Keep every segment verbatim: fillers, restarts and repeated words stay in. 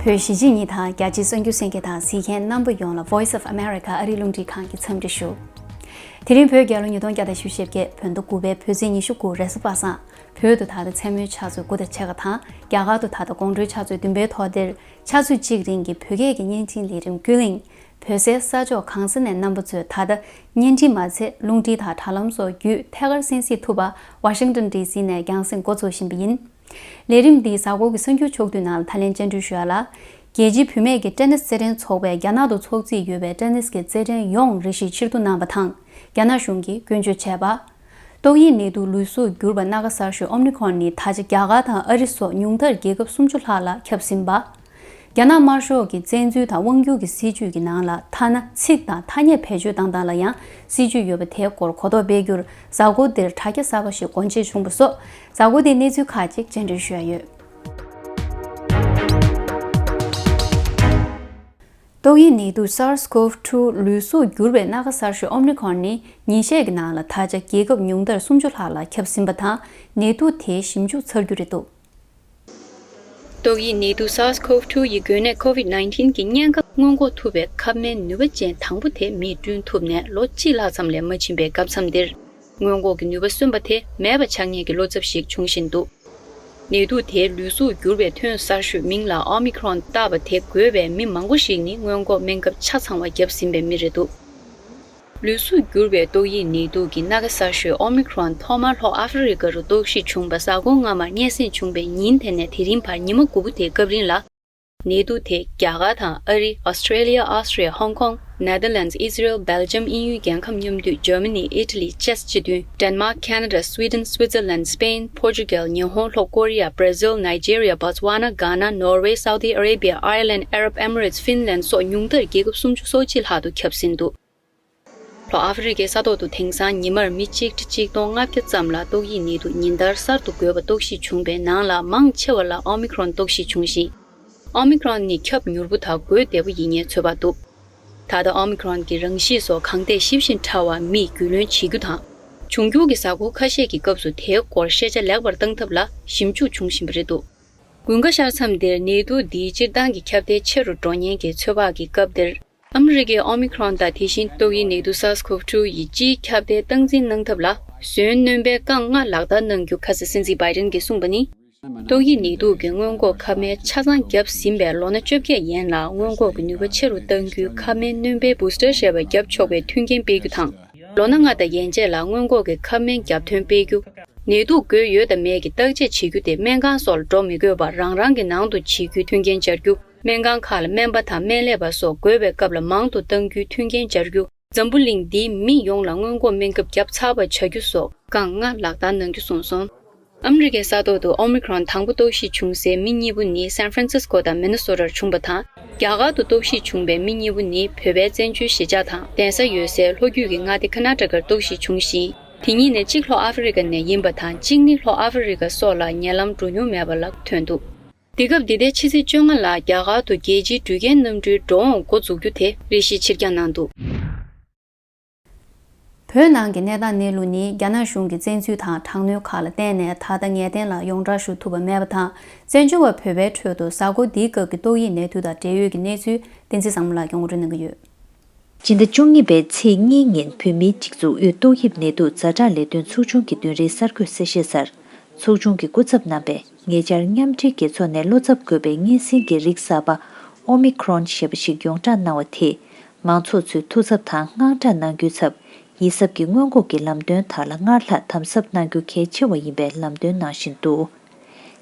བོད་གཞིས་བྱེས་གཉིས་དང་རྒྱ་ཆེའི་གསར་འགྱུར་གསན་མཁན་དང་གཟིགས་མཁན་རྣམ་པ་ཡོངས་ལ་Voice of America ཨ་རིའི་རླུང་འཕྲིན་ཁང་གི་འཚམས་འདྲི་ཞུ། དེ་རིང་བོད་རྒྱལ་ལོ་ཉིས་སྟོང་བརྒྱ་དང་བཞི་བཅུ་ཞེ་བརྒྱད། བོད་ཟླ་དགུ་པའི་བོད་ཚེས་ཉི་ཤུ་དགུ་རེས་གཟའ་པ་སངས། བོད་དུ་ད་ལྟ་མཚན་མོའི་ཆུ་ཚོད་དགུ་དང་ཕྱེད་ཀ་དང་། རྒྱ་གར་དུ་ད་ལྟ་དགོང་དྲོའི་ཆུ་ཚོད་བདུན་པའི་ཐོག་འདིར་ཆུ་ཚོད་གཅིག་རིང་གི་བོད་སྐད་ཀྱི་བརྙན་འཕྲིན་ལས་རིམ་ཀུན་གླེང་། བོད་སའི་ས་ཕྱོགས་གང་ས་ནས་རྣམ་པ་ཚོས་ད་ལྟ་བརྙན་འཕྲིན་མ་ཚད་རླུང་འཕྲིན་དང་དྲ་ལམ་སོགས་བརྒྱུད་ཐད་ཀར་གསན་གཟིགས་ཐུབ་པ་ཝ་ཤིང་ཏོན་ཌི་སི་ནས་རྒྱང་སྲིང་འགོ་འཛུགས་བཞིན་པ་ཡིན། ལས་རིམ་འདིའི་གཟའ་འཁོར་གྱི་གསར་འགྱུར་ཕྱོགས་བསྡུས་ནང་ལ་ད་ལན་བཅར་འདྲི་ཞུ་ཡ་ལ། རྒྱལ་སྤྱིའི་བུད་མེད་ཀྱི་ཏེ་ནིས་རྩེད་འགྲན་ཚོགས་པས་རྒྱ་ནག་ཏུ་འཚོགས་རྩིས་ཡོད་པའི་ཏེ་ནིས་ཀྱི་རྩེད་འགྲན་ཡོངས་རེ་ཞིག་ཕྱིར་བསྡུ་གནང་བ་དང་། རྒྱ་ནག་གཞུང་གིས་སྐྱོན་བརྗོད་བྱས་པ། ཏོག་དབྱིབས་ནད་དུག་ལུས་གཟུགས་འགྱུར་བ་སྣ་ཁ་གསར་ཤོས་ཨོ་མི་ཁོན་ནི་ད་ཆ་རྒྱ་གར་དང་ཨ་རི་སོགས་ཉུང་མཐར་རྒྱལ་ཁབ་སུམ་ཅུ་ལྷག་ལ་ཁྱབ་ཟིན་པ། རྒྱ་ནག་དམར་ཤོག་གི་བཙན་འཛུལ་དང་དབང་སྒྱུར་གྱི་སྲིད་བྱུས་ཀྱི་ནང་ལ་ཐ་ན་ཚིག་དང་ཐ་སྙད་བེད་སྤྱོད་བཏང་སྟངས་ལ་ཡང་སྲིད་བྱུས་ཡོད་པ་དེའི་སྐོར་གོ་རྟོགས་སྤེལ་རྒྱུར་གཟའ་འཁོར་འདིར་དྲ་རྒྱ་གསར་པ་ཞིག་སྒོ་འབྱེད་བྱུང་བ་སོགས་གཟའ་འཁོར་འདིའི་གནས་ཚུལ་ཁག་ཅིག་བཅར་འདྲི་ཞུ་ཡ་ཡོད། ཏོག་དབྱིབས་ནད་དུག་SARS-CoV two ལུས་གཟུགས་འགྱུར་བའི་སྣ་ཁ་གསར་ཤོས་ཨོ་མི་ཁོན་ནི་ཉིན་ཤས་ཀྱི་ནང་ལ་ད་ཆ་རྒྱལ་ཁབ་ཉུང་མཐར་སུམ་ཅུ་ལྷག་ལ་ཁྱབ་ཟིན་པ་དང་། ནད་དུག་དེའི་ཞིབ་འཇུག་ཚར་རྒྱུ་རེད་འདུག་ཏོག་དབྱིབས་ནད་དུག་SARS-CoV two ཡི་འགོས་ནད་COVID nineteen གྱི་གཉན་ཁ་སྔོན་འགོག་ཐུབ་པའི་ཁབ་སྨན་ནུས་པ་ཅན་དང་པོ་དེ་མིས་བསྐྲུན་ཐུབ་ནས་ལོ་གཅིག་ལྷག་ཙམ་ལས་མ་ཕྱིན་པའི་སྐབས་མཚམས་འདིར། སྔོན་འགོག་གི་ནུས་པ་སོན་པ་དེ་མེད་པ་ཆགས་ཉེན་གྱི་བློ་འཚབ་ཞིག་འབྱུང་བཞིན་འདུག་ནད་དུག་དེའི་ལུས་གཟུགས་འགྱུར་བའི་ཐོན་གསར་ཤོས་མིང་ལ་ཨོ་མི་ཁྲོན་བཏགས་པ་དེ་འགོས་པའི་མི་མང་པོ་ཞིག་ནི་སྔོན་འགོག་སྨན་ཁབ་ཆ་ཚང་བ་བརྒྱབ་ཟིན་པའི་མི་རེད་འདུག་ལུས་གཟུགས་འགྱུར་བའི་ཏོག་དབྱིབས་ནད་དུག་གི་སྣ་ཁ་གསར་ཤོས་ཨོ་མི་ཁྲོན་ཐོག་མར་ལྷོ་ཨ་ཧྥེ་རི་ཀ་རུ་རྟོག་ཞིབ་བྱུང་བ་གཟའ་འཁོར་སྔ་མར་སྙན་སེང་བྱུང་བའི་ཉིན་དེ་ནས་དེ་རིང་བར་ཉི་མ་དགུ་པོ་དེའི་སྐབས་རིང་ལ། ནད་དུག་དེ་རྒྱ་གར་དང་ཨ་རི། ཨོ་སི་ཀྲེ་ལི་ཡ། ཨོ་སི་ཀྲི་ཡ། ཧོང་ཀོང་། ནེ་དར་ལེན་ཌི། ཨི་ཟི་རེལ། སྦེལ་ཇམ། དབྱིན་ཡུལ་རྒྱལ་ཁམས་མཉམ་འདུས། འཇར་མ་ནི། ཨི་ཊ་ལི་བཅས་སྤྱི་མཐུན། ཌེན་མཱག་ཁེ་ན་ཌ། སུའི་ཌེན། སུའི་ཙར་ལན། སི་པེན། པོར་ཅུ་གལ། ཉི་ཧོང་། ལྷོ་ཀོ་རི་ཡ། བྷར་ཛིལ། ནཱི་ཇེ་རི་ཡ། བོ་ཙི་ཝ་ན། གྷ་ན། ནོར་ཝེ། སའུ་དི་ཨ་རེ་བི་ཡ། ཨའི་ལན། ཨ་རབ་ཨེ་མི་རེ་ཊི། ཧྥིན་ལན་སོགས་ཉུང་མཐར་རྒྱལ་ཁབ་སུམ་ཅུ་སོ་གཅིག་ལྷག་ཏུ་ཁྱབ་ཟིན་འདུག་ལྷོ་ཨ་ཧྥེ་རི་ཀའི་ས་ཐོག་ཏུ་དེང་སང་ཉི་མར་མི་གཅིག་ཁྲི་གཅིག་སྟོང་ལྔ་བརྒྱ་ཙམ་ལ་ཏོག་དབྱིབས་ནད་དུག་ཉིན་ལྟར་གསར་དུ་འགོས་པ་རྟོག་ཞིབ་བྱུང་བའི་ནང་ལ་མང་ཆེ་བ་ལ་ཨོ་མི་ཁྲོན་རྟོག་ཞིབ་བྱུང་ཞིང་། ཨོ་མི་ཁྲོན་ནི་ཁྱབ་མྱུར་པོ་དང་འགོས་བདེ་པོ་ཡིན་སྙན་ཚོད་དཔག་འདུག་ད་ལྟ་ཨོ་མི་ཁྲོན་གྱི་རང་གཤིས་སོགས་གང་ཐད་ཞིབ་ཅིང་ཕྲ་བ་མིས་རྒྱུས་ལོན་བྱེད་རྒྱུ་དང་། འབྱུང་འགྱུར་གྱི་གཟའ་འཁོར་ཁ་ཤས་ཀྱི་སྐབས་སུ་དེའི་སྐོར་ཤེས་བྱ་ལེགས་པར་བཏང་ཐབས་ལ་ཞིབ་འཇུག་བྱུང་བཞིན་པ་རེད་འདུག་དགུན་ཁ་ཤར་མཚམས་འདིར་ནད་དུག་འདིའི་སྤྱིར་བཏང་གི་ཁྱབ་གདལ་ཆེ་རུ་འགྲོ་ཉེན་གྱི་ཚོད་དཔག་གི་སྐབས་འདིར། ཨ་མི་རི་ཀའི་ཨོ་མི་ཁྲོན་དང་དེ་བཞིན་ཏོག་དབྱིབས་ནད་དུག་SARS-CoV two ཡི་སྤྱིའི་ཁྱབ་གདལ་སྟངས་འཛིན་གནང་ཐབས་ལ་ཟོན་སྣོན་པའི་རྐང་ལྔ་ལག་བསྟར་གནང་རྒྱུ། ཁ་སང་སྲིད་འཛིན་བྷའི་ཌེན་གྱིས་གསུངས་པ་ནི། ཏོག་དབྱིབས་ནད་དུག་གི་སྔོན་འགོག་ཁབ་སྨན་ཆ་ཚང་བརྒྱབ་ཟིན་པའི་ལོ་ན་བཅོ་བརྒྱད་ཡན་ལ་སྔོན་འགོག་གི་ནུས་པ་ཆེ་རུ་གཏང་རྒྱུའི་ཁབ་སྨན་སྣོན་པའི་བུ་སི་ཊར་ཞེས་པ་བརྒྱབ་ཆོག་པའི་མཐུན་རྐྱེན་སྤེལ་རྒྱུ་དང་། ལོ་ན་ལྔ་དང་ཡན་ཆད་ལ་སྔོན་འགོག་གི་ཁབ་སྨན་བརྒྱབ་ཐོན་སྤེལ་རྒྱུ། ནད་དུག་འགོས་ཡོད་དམ་མེད་ཀྱི་བརྟག་དཔྱད་བྱེད་རྒྱུ་དེ་སྨན་ཁང་སོགས་ལ་འགྲོ་མི་དགོས་པར་རང་རང་གི་ནང་དུ་བྱེད་རྒྱུའི་མཐུན་རྐྱེན་སྦྱར་རྒྱུ། སྨན་ཁང་ཁག་ལ་སྨན་པ་དང་སྨན་ལས་པ་སོགས་འགོས་པའི་སྐབས་ལ་མང་དུ་གཏང་རྒྱུའི་མཐུན་རྐྱེན་སྦྱར་རྒྱུ། འཛམ་བུ་གླིང་འདིའི་མི་ཡོངས་ལ་སྔོན་འགོག་སྨན་ཁབ་བརྒྱབ་ཚར་བ་བྱ་རྒྱུ་སོགས་རྐང་ལྔ་ལག་བསྟར་གནང་རྒྱུ་གསུངས་སོང་། ཨ་མི་རི་ཀའི་ས་ཐོག་ཏུ་ཨོ་མི་ཁྲོན་དང་པོ་རྟོག་ཞིབ་བྱུང་སའི་མི་གཉིས་པོ་ནི་སན་ཧྥ་རན་སིས་ཀོ་དང་མི་ནི་སོ་ཊར་བྱུང་བ་དང་། རྒྱ་གར་དུ་རྟོག་ཞིབ་བྱུང་བའི་མི་གཉིས་པོ་ནི་བོད་པའི་བཙན་བྱོལ་གཞིས་ཆགས་དང་གདན་ས་ཡོད་སའི་ལྷོ་རྒྱུད་ཀྱི་མངའ་སྡེ་ཁ་ན་ཊ་ཀར་རྟོག་ཞིབ་བྱུང་ཞིང་། དེ་གཉིས་ནས་གཅིག་ལྷོ་ཨ་ཧྥེ་རི་ཀ་ནས་ཡིན་པ་དང་གཅིག་ནི་ལྷོ་ཨ་ཧྥེ་རི་ཀ་སོགས་ལ་ཉེ་ལམ་འགྲོ་མྱོང་མེད་པ་ལ་ཐོན་འདུག་དེ་སྐབས་འདི་ཟླའི་ཕྱི་ཚེས་བཅོ་ལྔ་ལ་རྒྱ་གར་དུ་རྒྱལ་སྤྱིའི་འགྲུལ་སྐྱེལ་གནམ་གྲུའི་འགྲོ་འོང་འགོ་འཛུགས་རྒྱུ་དེ་རེ་ཞིག་ཕྱིར་འགྱངས་གནང་འདུག་བོད་ནང་གི་གནས་སྟངས་གནས་ལུགས་ནི་རྒྱ་ནག་གཞུང་གི་བཙན་འཛུལ་དང་དྲག་གནོན་ཁག་ལ་བརྟེན་ནས་ད་ལྟ་ངེས་གཏན་ལ་ཡོངས་བསྒྲགས་ཞུ་ཐུབ་པ་མེད་པ་དང་། བཙན་བྱོལ་བ་བོད་པའི་ཁྲོད་དུ་གཟའ་འཁོར་འདིའི་སྐབས་ཀྱི་ཏོག་དབྱིབས་ནད་དུག་དང་འབྲེལ་ཡོད་ཀྱི་གནས་ཚུལ་བསྟན་འཛིན་བཟང་མོ་ལགས་ཀྱིས་ངོ་སྤྲོད་གནང་གི་ཡོད། སྤྱི་ཟླ་བཅུ་གཉིས་པའི་ཚེས་གཉིས་ཉིན་བོད་མིའི་སྒྲིག་འཛུགས་དབུས་ཏོག་དབྱིབས་ནད་དུག་ཛ་དྲག་ལས་དོན་ཚོགས་ཆུང་གི་བདུན་རེའི་གསར་འགོད་གསལ་བཤད་གསར། ཚོགས་ཆུང་གི་སྐུ་ཚབ་རྣམ་པས་ཉེ་ཆར་མཉམ་འབྲེལ་རྒྱལ་ཚོགས་ནས་བློ་འཚབ་དགོས་པའི་སྙན་སེང་གི་རིགས་གསར་པ་ཨོ་མི་ཁྲོན་ཞེས་པ་ཞིག་ཡོངས་བསྒྲགས་གནང་བ་དེས། མང་ཚོགས་ཚོས་ཐུགས་འཚབ་དང་དངངས་སྐྲག་གནང་རྒྱུའི་ཚབ། ཡིད་གཟབ་ཀྱིས་སྔོན་འགོག་གི་ལམ་སྟོན་དག་ལ་སྔར་ལྷག་དམ་ཟབ་གནང་རྒྱུ་གལ་ཆེ་བ་ཡིན་པའི་ལམ་སྟོན་གནང་བཞིན་འདུག་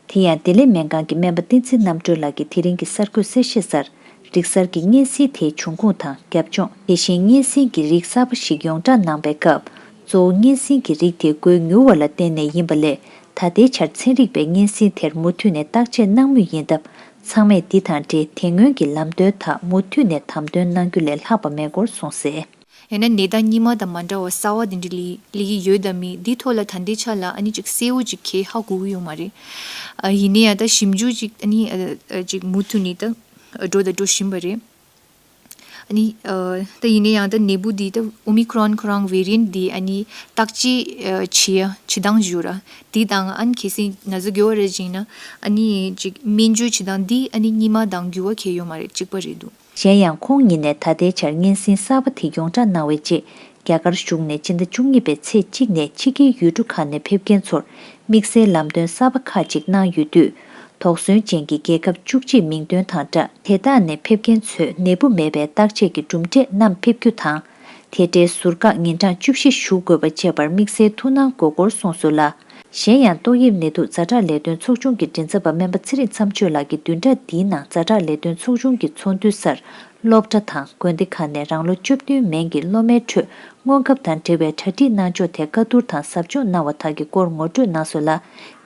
དེ་ཡང་བདེ་ལེགས་སྨན་ཁང་གི་སྨན་པ་བསྟན་འཛིན་རྣམ་གྲོལ་ལགས་ཀྱིས་དེ་རིང་གི་གསར་འགོད་གསལ་བཤད་གསར། རིགས་གསར་གྱི་སྙན་སེང་དེའི་འབྱུང་ཁུངས་དང་རྒྱབ་ལྗོངས། དེ་བཞིན་སྙན་སེང་གི་རིགས་གསར་པ་ཞིག་ཡོངས་བསྒྲགས་གནང་པའི་སྐབས། གཙོ་བོ་སྙན་སེང་གི་རིགས་དེ་འགོས་མྱུར་བ་ལ་བརྟེན་ནས་ཡིན་པ་ལས། ད་ལྟའི་ཆར་ཚན་རིག་པས་སྙན་སེང་དེར་མུ་མཐུད་ནས་བརྟག་དཔྱད་གནང་མུས་ཡིན་སྟབས། ཚང་མས་འདི་དང་འབྲེལ་དེ་སྔོན་གྱི་ལམ་སྟོན་དག་མུ་མཐུད་ནས་དམ་དོན་གནང་རྒྱུ་ལས་ལྷག་པ་མེད་སྐོར་གསུངས་གསལ། ཡང་ན་ནད་རྟགས་སྔོན་མ་དང་མ་འདྲ་བ་གསར་བ་དེ་འདྲ་སླེབས་སླེབས་ཀྱི་ཡོད་དམ་མེད་འདིའི་ཐོག་ལ་ད་ལྟའི་ཆ་ལ་ཨ་ནི་ཅིག་གསལ་བོ་ཅིག་གས་ཧ་གོ་གི་ཡོད་མ་རེད། ཨ་ཡིན་ན་ཡང་ད་ཞིབ་འཇུག་ཅིག་ཨ་ནི་ཨ་ཨ་ཅིག་མུ་མཐུད་ནས་ད་འགྲོ་དང་འགྲོ་བཞིན་པ་རེད། ཨ་ནི་ཨ་ད་ཡིན་ན་ཡང་ད་ནད་འབུ་འདི་ད་ཨོ་མི་ཀྲོན་ཁོ་རང་ཝེ་རི་ཡན་ཊི་འདི་ཨ་ནི་བརྟག་དཔྱད་ཨ་བྱེད་ཡ་བྱེད་སྟངས་ཞུ་ར། འདི་དང་ཨ་ནི་གལ་སྲིད་ན་ཚ་རྒྱུ་བ་རེད་ཅིག་ན་ཨ་ནི་ཅིག་སྨན་བཅོས་བྱེད་སྟངས་འདི་ཨ་ནི་རྙིང་མ་དང་འགྱུར་བ་གང་ཡང་ཡོད་མ་རེད། གཅིག་པ་རེད་འདུག། གཞན་ཡང་ཁོང་ཉིད་ནས་ད་ལྟའི་ཆར་སྙན་སེང་གསར་པ་དེ་ཡོངས་བསྒྲགས་གནང་བའི་རྗེས། རྒྱ་གར་གཞུང་ནས་སྤྱི་ཟླ་བཅུ་གཉིས་པའི་ཚེས་གཅིག་ནས་ཕྱི་རྒྱལ་ཡུལ་གྲུ་ཁག་ནས་ཕེབས་མཁན་ཚོར་དམིགས་བསལ་ལམ་སྟོན་གསར་པ་ཁག་ཅིག་གནང་ཡོད་དུས། དོགས་ཟོན་ཅན་གྱི་རྒྱལ་ཁབ་བཅུ་གཅིག་མིང་འདོན་དང་སྦྲགས། དེ་དག་ནས་ཕེབས་མཁན་ཚོས་ནད་འབུ་མེད་པའི་བརྟག་དཔྱད་ཀྱི་གྲུབ་འབྲས་བསྣམས་ཕེབས་རྒྱུ་དང་། དེ་འབྲེལ་ཟུར་བཀག་ཉིན་གྲངས་བཅུ་བཞི་ཞུ་དགོས་པ་བཅས་པར་དམིགས་བསལ་ཐུགས་སྣང་དགོས་སྐོར་གསུངས་སོང་ལ། གཞན་ཡང་ཏོག་དབྱིབས་ནད་དུག་ཛ་དྲག་ལས་དོན་ཚོགས་ཆུང་གི་མགྲིན་ཚབ་པ་སྨན་པ་ཚེ་རིང་མཚམས་གཅོད་ལགས་ཀྱིས་བདུན་ཕྲག་འདིའི་ནང་ཛ་དྲག་ལས་དོན་ཚོགས་ཆུང་གི་ཚོགས་འདུའི་སར། སློབ་གྲྭ་དང་དགོན་སྡེ་ཁག་ནས་རང་ལོ་བཅུ་བདུན་མན་གྱི་སློབ་མའི་ཁྲོད་སྔོན་ཁབ་དང་འབྲེལ་བའི་གྲ་སྒྲིག་གནང་ཕྱོགས་ཐད་བཀའ་བསྡུར་དང་ཟབ་སྦྱོང་གནང་བ་དག་གི་སྐོར་ངོ་སྤྲོད་གནང་སོང་ལ།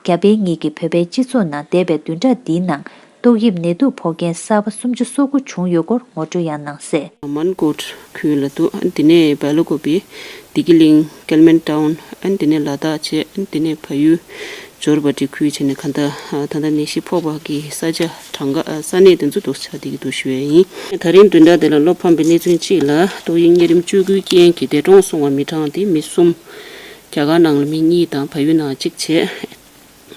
རྒྱ་བལ་གཉིས་ཀྱིས་བོད་པའི་སྤྱི་ཚོགས་ནང་འདས་པའི་བདུན་ཕྲག་འདིའི་ནང་ཏོག་དབྱིབས་ནད་དུག་ཕོག་མཁན་གསར་པ་སུམ་ཅུ་སོ་དགུ་བྱུང་ཡོད་སྐོར་ངོ་སྤྲོད་ཡང་གནང་གསལ། མན་ཀོཊ་ཁུལ་ལ་འདུག། ཨ་ནི་དེ་ནས་སྦེལ་ཀོབ་པི། བདེ་སྐྱིད་གླིང་། ཀལ་མན་ཊའུན། ཨ་ནི་དེ་ནས་ལ་དྭགས་བྱས། ཨ་ནི་དེ་ནས་ཕ་ཡུལ་ཇོར་བ་ཏི་ཁུལ་བྱས་ནས་ག་ད་ད་ལྟ་ནད་གཞི་ཕོག་པ་གི་ས་ཆ་གྲངས་ཀ་ས་གནས་དེ་ཚོ་འདུག་ཆགས་བསྡད་ཀྱི་འདུག་ཞུ་ཡས་ཡིན། ད་རིང་བདུན་ཕྲག་འདི་ལ་བློ་ཕམ་པའི་གནས་ཚུལ་གཅིག་ལ་ཏོག་དབྱིབས་གཉན་རིམས་བཅོས་སྐུལ་རྐྱེན་གྱིས་འདས་གྲོངས་སོང་བ་མི་གྲངས་དེ་མི་གསུམ། རྒྱ་གར་ནང་ལ་མི་གཉིས་དང་ཕ་ཡུལ་ནང་གཅིག་བྱས།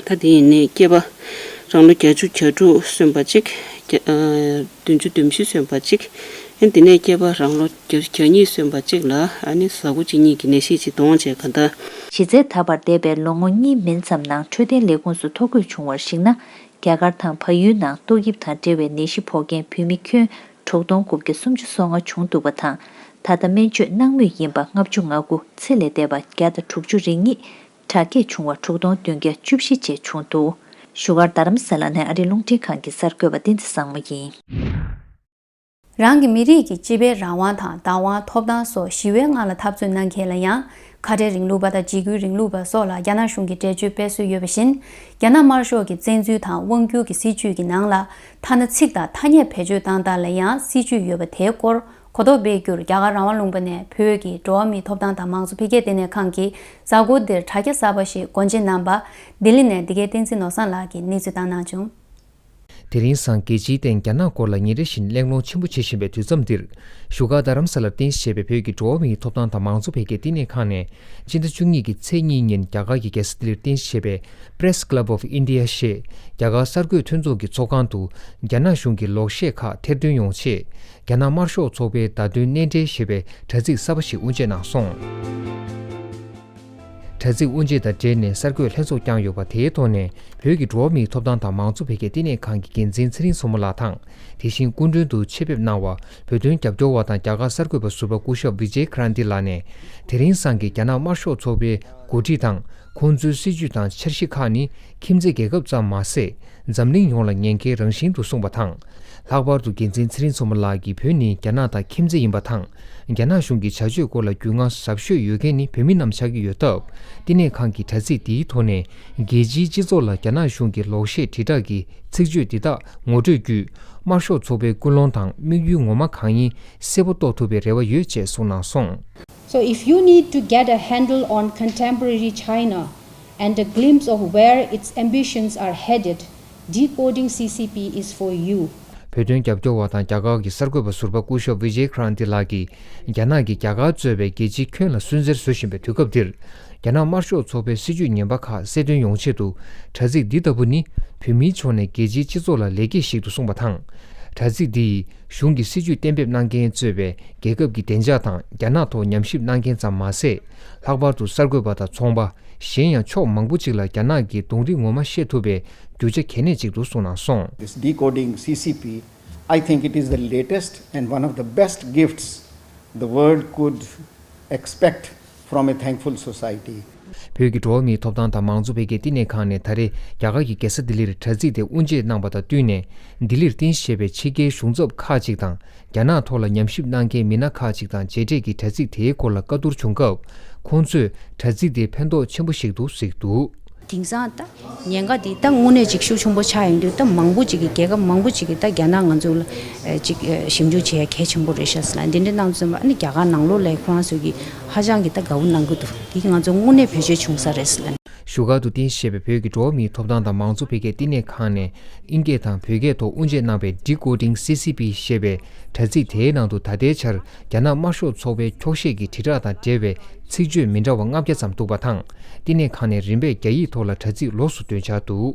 ད་དེ་ཡིན་ནའི་སྐྱེས་པ་རང་ལོ་བརྒྱད་ཅུ་གྱ་དྲུག་སོན་པ་གཅིག། བརྒྱ་ཨ་བདུན་ཅུ་དོན་བཞི་སོན་པ་གཅིག། ཨ་ནི་དེ་ནས་སྐྱེས་པ་རང་ལོ་བརྒྱ་ཅུ་གྱ་གཉིས་སོན་པ་གཅིག་ལ་ཨ་ནི་བཟའ་སྒོ་གཅིག་གཉིས་ཀྱི་ནད་གཞི་གཅིག་གདོང་བཅས་ག་ད། གཞི་རྩའི་ད་བར་འདས་པའི་ལོ་ངོ་གཉིས་མིན་ཙམ་ནང་འཕྲོད་བསྟེན་ལས་ཁུངས་སུ་ཐོ་འགོད་བྱུང་བར་གཞིགས་ན། རྒྱ་གར་དང་བལ་ཡུལ་ནང་ཏོག་དབྱིབས་དང་འབྲེལ་བའི་ནད་གཞི་ཕོག་མཁན་བོད་མི་ཁྱོན་དྲུག་སྟོང་དགུ་བརྒྱ་སུམ་ཅུ་སོ་ལྔ་བྱུང་འདུག་པ་དང་། ད་ལྟ་སྨན་བཅོས་གནང་མུས་ཡིན་པ་ལྔ་བཅུ་ང་དགུ། ཚེ་ལས་འདས་པ་བརྒྱ་དང་དྲུག་ཅུ་རེ་གཉིས། དྲག་སྐྱེད་བྱུང་བ་དྲུག་སྟོང་བདུན་བརྒྱ་བཅུ་བཞི་བཅས་བྱུང་འདུག། བཞུགས་སྒར་རྡ་རམ་ས་ལ་ནས་ཨ་རིའི་རླུང་འཕྲིན་ཁང་གི་གསར་འགོད་པ་བསྟན་འཛིན་བཟང་མོ་ཡིན། རང་གི་མི་རིགས་ཀྱི་སྤྱི་པའི་རང་དབང་དང་བདག་དབང་ཐོབ་ཐང་སོགས་ཞི་བའི་ངང་ལ་འཐབ་རྩོད་གནང་མཁན་ལ་ཡང་། ཁ་བྲལ་རིང་ལུགས་པ་དང་འཇིགས་སྐུལ་རིང་ལུགས་པ་སོགས་ལ་རྒྱ་ནག་གཞུང་གིས་འགྲེལ་བརྗོད་སྤེལ་སྲོལ་ཡོད་པ་བཞིན། རྒྱ་ནག་དམར་ཤོག་གི་བཙན་འཛུལ་དང་དབང་སྒྱུར་གྱི་སྲིད་བྱུས་ཀྱི་ནང་ལ། ཐ་ན་ཚིག་དང་ཐ་སྙད་བེད་སྤྱོད་བཏང་སྟངས་ལ་ཡང་སྲིད་བྱུས་ཡོད་པ་དེའི་སྐོར་གོ་རྟོགས་སྤེལ་རྒྱུར། རྒྱ་གར་རང་དབང་ལུང་པ་ནས་བོད་ཀྱི་འགྲོ་བ་མིའི་ཐོབ་ཐང་དང་མང་གཙོ་འཕེལ་རྒྱས་ལྟེ་གནས་ཁང་གི་མཛད་སྒོ་འདིར་དྲ་རྒྱ་གསར་པ་ཞིག་སྒོ་འབྱེད་གནང་པ། ལྡི་ལི་ནས་འདི་གའི་བསྟན་འཛིན་ནོར་བཟང་ལགས་ཀྱིས་གནས་ཚུལ་བཏང་གནང་བྱུང་། དེ་རིང་སང་རྒྱལ་སྤྱིའི་སྟེང་རྒྱ་ནག་སྐོར་ལ་ཉིན་རེ་བཞིན་གླེང་སློང་ཆེན་པོ་བྱེད་བཞིན་པའི་དུས་མཚམས་འདིར། བཞུགས་སྒར་རྡ་རམ་ས་ལར་རྟེན་གཞི་བྱས་པའི་བོད་ཀྱི་འགྲོ་བ་མིའི་ཐོབ་ཐང་དང་མང་གཙོ་འཕེལ་རྒྱས་བསྟི་གནས་ཁང་ནས། སྤྱི་ཟླ་བཅུ་གཉིས་ཀྱི་ཚེས་གཉིས་ཉིན་རྒྱ་གར་གྱི་རྒྱལ་ས་ལྡི་ལིར་རྟེན་གཞི་བྱས་པའི་Press Club of India ཞེས་རྒྱ་གར་གསར་འགོད་མཐུན་ཚོགས་ཀྱི་ཚོགས་ཁང་དུ། རྒྱ་ནག་གཞུང་གི་ལོག་བཤད་ཁག་ཐེར་འདོན་ཡོང་ཆེད། རྒྱ་ནག་དམར་ཤོག་ཚོགས་པའི་བརྡ་དོན་སྣེ་འདྲེན་ཞེས་པའི་དྲ་ཚིགས་གསར་པ་ཞིག་དབུ་འབྱེད་གནང་སོང་། དྲ་ཚིགས་དབུ་འབྱེད་དང་འབྲེལ་ནས་གསར་འགོད་ལྷན་ཚོགས་བསྐྱངས་ཡོད་པ། དེའི་ཐོག་ནས་བོད་ཀྱི་འགྲོ་བ་མིའི་ཐོབ་ཐང་དང་མང་གཙོ་འཕེལ་རྒྱས་བསྟི་གནས་ཁང་གི་འགན་འཛིན་ཚེ་རིང་མཚོ་མོ་ལགས་དང་། དེ་བཞིན་སྐུ་མགྲོན་དུ་ཆེད་ཕེབས་གནང་བ། བོད་དོན་རྒྱབ་སྐྱོར་བ་དང་རྒྱ་གར་གསར་འགོད་པ་ཟུར་པ་སྐུ་ཞབས་Vijay Kranti ལགས་ནས། དེ་རིང་སང་གི་རྒྱ་ནག་དམར་ཤོག་ཚོགས་པའི་འགོ་ཁྲིད་དང་། ཁོང་ཚོའི་སྲིད་བྱུས་དང་འཆར་གཞི་ཁག་ནི། ཁྱིམ་མཚེས་རྒྱལ་ཁབ་ཙམ་མ་ཟད། འཛམ་གླིང་ཡོངས་ལ་ཉེན་ཁའི་རང་བཞིན་དུ་གསུངས་པ་དང་། ལྷག་པར་དུ་འགན་འཛིན་ཚེ་རིང་མཚོ་མོ་ལགས་ཀྱིས་བོད་ནི་རྒྱ་ནག་དང་ཁྱིམ་མཚེས་ཡིན་པ་དང་། རྒྱ་ནག་གཞུང་གི་བྱ་སྤྱོད་སྐོར་ལ་རྒྱུས་མངའ་ཟབ་ཤོས་ཡོད་མཁན་ནི་བོད་མི་རྣམས་ཆགས་ཀྱི་ཡོད་སྟབས། བསྟི་གནས་ཁང་གི་དྲ་ཚིགས་འདིའི་ཐོག་ནས། རྒྱལ་སྤྱིའི་སྤྱི་ཚོགས་ལ་རྒྱ་ནག་གཞུང་གི་ལོག་བཤད་དྲིལ་བསྒྲགས་ཀྱི་ཚིག་བརྗོད་འདི་དག་ངོ་སྤྲོད་བརྒྱུད། དམར་ཤོག་ཚོགས་པའི་ཀུན་སློང་དང་དམིགས་ཡུལ་ངོ་མ་གང་ཡིན་གསལ་པོ་རྟོགས་ཐུབ་པའི་རེ་བ་ཡོད་ཅེས་གསུངས་གནང་སོང་། So if you need to get a handle on contemporary China and a glimpse of where its ambitions are headed, Decoding C C P is for you. བོད་དོན་རྒྱབ་སྐྱོར་བ་དང་རྒྱ་གར་གྱི་གསར་འགོད་པ་ཟུར་པ་སྐུ་ཞབས་Vijay Kranti ལགས་ཀྱིས། རྒྱ་ནག་གིས་རྒྱ་གར་གཙོས་པའི་རྒྱལ་སྤྱི་ཁྱོན་ལ་སུན་གཙེར་བཟོ་བཞིན་པའི་དུས་སྐབས་འདིར། རྒྱ་ནག་དམར་ཤོག་ཚོགས་པའི་སྲིད་བྱུས་ངན་པ་ཁག་གསལ་སྟོན་ཡོང་ཆེད་དུ། དྲ་ཚིགས་འདི་ལྟ་བུ་ནི། བོད་མིའི་ཕྱོགས་ནས་རྒྱལ་སྤྱིའི་སྤྱི་ཚོགས་ལ་ལེགས་སྐྱེས་ཤིག་ཏུ་གསུངས་པ་དང་། དྲ་ཚིགས་འདི་ཡིས། གཞུང་གི་སྲིད་བྱུས་གཏན་འབེབས་གནང་མཁན་གཙོས་པའི་རྒྱལ་ཁབ་ཀྱི་བདེ་འཇགས་དང་རྒྱ་ནག་ཐོག་ཉམས་ཞིབ་གནང་མཁན་ཙམ་མ་ཟད། ལྷག་པར་དུ་གསར་འགོད་པ་དང་ཚོང་པ། གཞན་ཡང་ཕྱོགས་མང་པོ་ཅིག་ལ་རྒྱ་ནག་གི་གདོང་རིས་ངོ་མ་ཤེས་ཐུབ་པའི་རྒྱུ་ཆ་གལ་གནད་ཅིག་ཏུ་གསུངས་གནང་སོང་། This decoding C C P, I think it is the latest and one of the best gifts the world could expect from a thankful society. བོད་ཀྱི་འགྲོ་བ་མིའི་ཐོབ་ཐང་དང་མང་གཙོ་འཕེལ་རྒྱས་བསྟི་གནས་ཁང་ནས་ད་རེས་རྒྱ་གར་གྱི་རྒྱལ་ས་ལྡི་ལིར་དྲ་ཚིགས་དེ་དབུ་འབྱེད་གནང་པ་དང་བསྟུན་ནས། ལྡི་ལིར་རྟེན་གཞི་བྱས་པའི་ཕྱི་རྒྱལ་གཞུང་ཚབ་ཁག་ཅིག་དང་། རྒྱ་ནག་ཐོག་ལ་ཉམས་ཞིབ་གནང་མཁན་མི་སྣ་ཁག་ཅིག་དང་མཇལ་འཕྲད་ཀྱིས་དྲ་ཚིགས་དེའི་སྐོར་ལ་བཀའ་བསྡུར་བྱུང་སྐབས། ཁོང་ཚོས་དྲ་ཚིགས་དེ་ཕན་ཐོགས་ཆེན་པོ་ཞིག་འདུག་གཟིགས་འདུག། དེང་སང་ད་ཉེན་ཁ་འདི་ད་དངོས་གནས་ཅིག་ཤུགས་ཆེན་པོ་ཆགས་ཡོང་དུས། ད་མང་པོ་ཅིག་གིས་རྒྱལ་ཁབ་མང་པོ་ཅིག་གིས་ད་རྒྱ་ནག་ང་ཚོ་ལ་ཨེ་ཅིག་ཨེ་ཞིབ་འཇུག་བྱེད་ཡ་གལ་ཆེན་པོ་རེད་ཤག་ཟེར་ལ། འདི་འདྲ་གནང་ཙམ་པ་ཨ་ནི་རྒྱ་གར་ནང་ལོགས་ལ་ཁོ་རང་ཚོ་གིས་ཧ་ཅང་གི་ད་དགའ་བོ་གནང་གི་འདུག། འདི་ང་ཚོ་དངོས་གནས་བེད་སྤྱོད་བྱུང་ས་རེད་ཟེར་ལ། བཞུགས་སྒར་དུ་རྟེན་གཞི་བྱས་པའི་བོད་ཀྱི་འགྲོ་བ་མིའི་ཐོབ་ཐང་དང་མང་གཙོ་འཕེལ་རྒྱས་བསྟི་གནས་ཁང་ནས་ཨིན་སྐད་དང་བོད་སྐད་ཐོག་དབུ་འབྱེད་གནང་བའི་Decoding C C P ཞེས་པའི་དྲ་ཚིགས་དེའི་ནང་དུ། ད་ལྟའི་ཆར་རྒྱ་ནག་དམར་ཤོག་ཚོགས་པའི་འཁྱོག་བཤད་ཀྱི་དྲིལ་བསྒྲགས་དང་འབྲེལ་བའི་ཚིག་བརྗོད་མི་འདྲ་བ་ལྔ་བརྒྱ་ཙམ་འདུག་པ་དང་། བསྟི་གནས་ཁང་ནས་རིན་པས་རྒྱ་ཡིག་ཐོག་ལ་དྲ་ཚིགས་ལོགས་སུ་འདོན་འཆར་འདུག་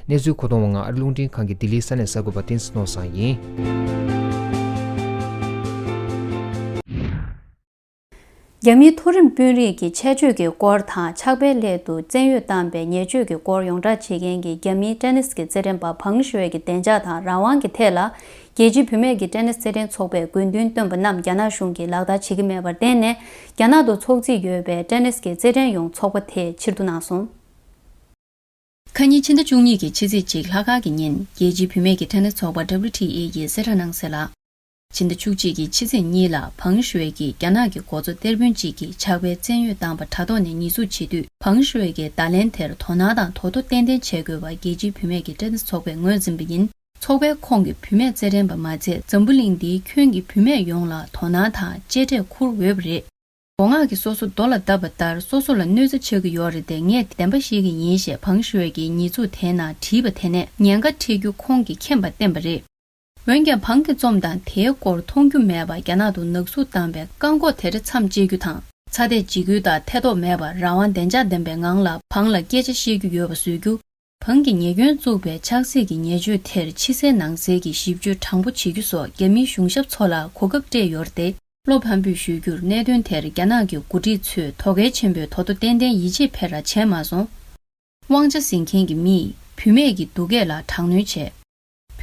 གནས་ཚུལ་མཁོ་གཏོང་བ་ང་ཨ་རི་རླུང་འཕྲིན་ཁང་གི་ལྡི་ལིའི་ས་གནས་གསར་འགོད་པ་བསྟན་འཛིན་ནོར་བཟང་ཡིན། རྒྱ་མིའི་མཐོ་རིམ་དཔོན་རིགས་ཀྱི་ཆེད་བསྐྱོད་ཀྱི་སྐོར་དང་། ཕྱག་དཔེའི་སླད་དུ་བཙན་གཡོལ་བཏང་པའི་ཉེས་སྤྱོད་ཀྱི་སྐོར་ཡོངས་བསྒྲགས་བྱེད་མཁན་གྱི་རྒྱ་མིའི་ཏེ་ནིས་ཀྱི་རྩེད་འགྲན་པ་ཕང་ཞུའེ་གྱི་བདེ་འཇགས་དང་རང་དབང་གི་ཐད་ལ། རྒྱལ་སྤྱིའི་བུད་མེད་ཀྱི་ཏེ་ནིས་རྩེད་འགྲན་ཚོགས་པས་དགོས་འདུན་བཏོན་པ་རྣམས་རྒྱ་ནག་གཞུང་གིས་ལག་བསྟར་བྱེད་ཀྱི་མེད་པར་བརྟེན་ནས། རྒྱ་ནག་ཏུ་འཚོགས་རྩིས་ཡོད་པའི་ཏེ་ནིས་ཀྱི་རྩེད་འགྲན་ཡོངས་ཚོགས་པ་དེས་ཕྱིར་བསྡུ་གནང་སོང་། ཁ་ཉིན་ཕྱི་ཟླ་བཅུ་གཉིས་ཀྱི་ཕྱི་ཚེས་གཅིག་ལྷག་དཀར་གྱི་ཉིན། རྒྱལ་སྤྱིའི་བུད་མེད་ཀྱི་ཏེ་ནིས་ཚོགས་པ་W T A ཡིས་གསལ་བསྒྲགས་གནང་གསལ་ལ། ཕྱི་ཟླ་བཅུ་གཅིག་གི་ཕྱི་ཚེས་གཉིས་ལ་ཕང་ཞུའེ་གྱིས་རྒྱ་ནག་གི་འགོ་གཙོ་གཏེར་དཔོན་གཅིག་གི་ཕྱག་དཔེ་བཙན་གཡོལ་བཏང་པ་དྲ་ཐོག་ནས་ཉེས་འཛུགས་བྱེད་དུས། ཕང་ཞུའེ་གྱིས་བརྡ་ལན་དེར་དོ་སྣང་དང་དོ་དོ་ཏན་ཏན་བྱེད་དགོས་པ་རྒྱལ་སྤྱིའི་བུད་མེད་ཀྱི་ཏེ་ནིས་ཚོགས་པས་ངོས་འཛིན་པ་ཡིན། ཚོགས་པའི་ཁོངས་ཀྱི་བུད་མེད་རྩེད་འགྲན་པ་མ་ཚད། འཛམ་བུ་གླིང་འདིའི་ཁྱོན་གྱི་བུད་མེད་ཡོངས་ལ་དོ་སྣང་དང་གཅེས་སྤྲས་འཁུར་འོས་པ་རེད། མགོ་རྔ་གིས་སོ་སོ་རྡོ་ལ་བརྡབས་པ་ལྟར་སོ་སོ་ལ་གནོད་འཚེ་ཆགས་ཀྱི་ཡོད་རེད་དེ། ངས་བདེན་པ་བཤད་ཀྱི་ཡིན་ཞེས་ཕང་ཞུའེ་གྱིས་ཉེས་འཛུགས་དེའི་ནང་བྲིས་པ་དེ་ནས་ཉེན་ཁ་འཕྲད་རྒྱུ་ཁོང་གིས་མཁྱེན་པ་བསྟན་པ་རེད། འོན་ཀྱང་། ཕང་གི་རྩོམ་དང་དེའི་སྐོར་མཐོང་རྒྱུ་མེད་པར་རྒྱ་ནག་ཏུ་ནག་གསུག་བཏང་བའི་བཀག་འགོག་དེར་མཚམས་གཅོད་རྒྱུ་དང་། ཚ་འདས་འཇིགས་སྐུལ་དང་ཐེ་གཏོགས་མེད་པར་རང་དབང་བདེ་འཇགས་ལྡན་པའི་ངང་ལ་ཕང་ལ་སྐད་ཆ་བཤད་རྒྱུ་ཡོད་པ་བཟོ་རྒྱུ། ཕང་གིས་ཉེས་སྐྱོན་བཙུགས་པའི་ཆགས་སྲེད་ཀྱི་ཉེས་སྤྱོད་དེར་ཕྱི་གསལ་ནང་གསལ་གྱི་ཞིབ་དཔྱོད་དྲང་པོ་བྱེད་རྒྱུ་སོགས་རྒྱ་མིའི་གཞུང་ཞབས་ཚོ་ལ་གོ་སྐབས་སྤྲད་ཡོད་རེད་དེ། བློ་ཕམ་སྤོས་ཞུ་རྒྱུར། གནད་དོན་དེར་རྒྱ་ནག་གི་འགོ་ཁྲིད་ཚོས་དོ་གལ་ཆེན་པོས་དོ་དོ་ཏན་ཏན་ཡིད་ཆེས་ཕེ་ར་བྱས་མ་སོང་། དབང་ཆ་འཛིན་མཁན་གྱི་མིས་བུད་མེད་ཀྱི་སྡུག་སྐད་ལ་དྲག་གནོན་བྱས།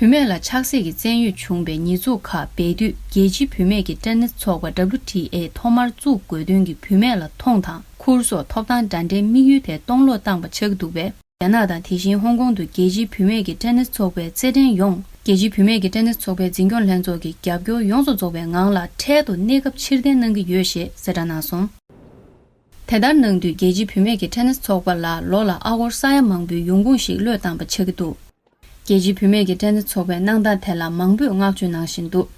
བུད་མེད་ལ་ཆགས་སྲེད་ཀྱི་བཙན་གཡོལ་བྱུང་བའི་ཉེས་འཛུགས་ཁག་སྦས་དུས། རྒྱལ་སྤྱིའི་བུད་མེད་ཀྱི་ཏེ་ནིས་ཚོགས་པ་W T A ཐོག་མར་བཙུགས་དགོས་དོན་གྱི་བུད་མེད་ལ་མཐོང་དང་ཁུར་སོགས་ཐོབ་ཐང་འདྲ་འདྲའི་དམིགས་ཡུལ་དེ་སྟོང་ལོག་བཏང་པ་ཆགས་ཀྱི་འདུག་པས། རྒྱ་ནག་དང་དེ་བཞིན་ཧོང་ཀོང་དུ་རྒྱལ་སྤྱིའི་བུད་མེད་ཀྱི་ཏེ་ནིས་ཚོགས་པའི་རྩེད་འགྲན་ཡོངས། རྒྱལ་སྤྱིའི་བུད་མེད་ཀྱི་ཏེ་ནིས་ཚོགས་པའི་འཛིན་སྐྱོང་ལྷན་ཚོགས་ཀྱི་རྒྱབ་སྐྱོར་ཡོངས་སུ་རྫོགས་པའི་ངང་ལ་འཕྲལ་དུ་གནས་སྐབས་ཕྱིར་འཐེན་གནང་གི་ཡོད་ཞེས་གསལ་བསྒྲགས་གནང་སོང་། དེ་ལྟར་གནང་དུས། རྒྱལ་སྤྱིའི་བུད་མེད་ཀྱི་ཏེ་ནིས་ཚོགས་པ་ལ་ལོ་ལ་ཨ་སྒོར་ས་ཡ་མང་པོའི་ཡོང་ཁུངས་ཤིག་བློས་བཏང་པ་ཆགས་ཀྱི་འདུག་རྒྱལ་སྤྱིའི་བུད་མེད་ཀྱི་ཏེ་ནིས་ཚོགས་པའི་གནང་སྟངས་དེ་ལ་མང་པོས་བསྔགས་བརྗོད་གནང་བཞིན་འདུག་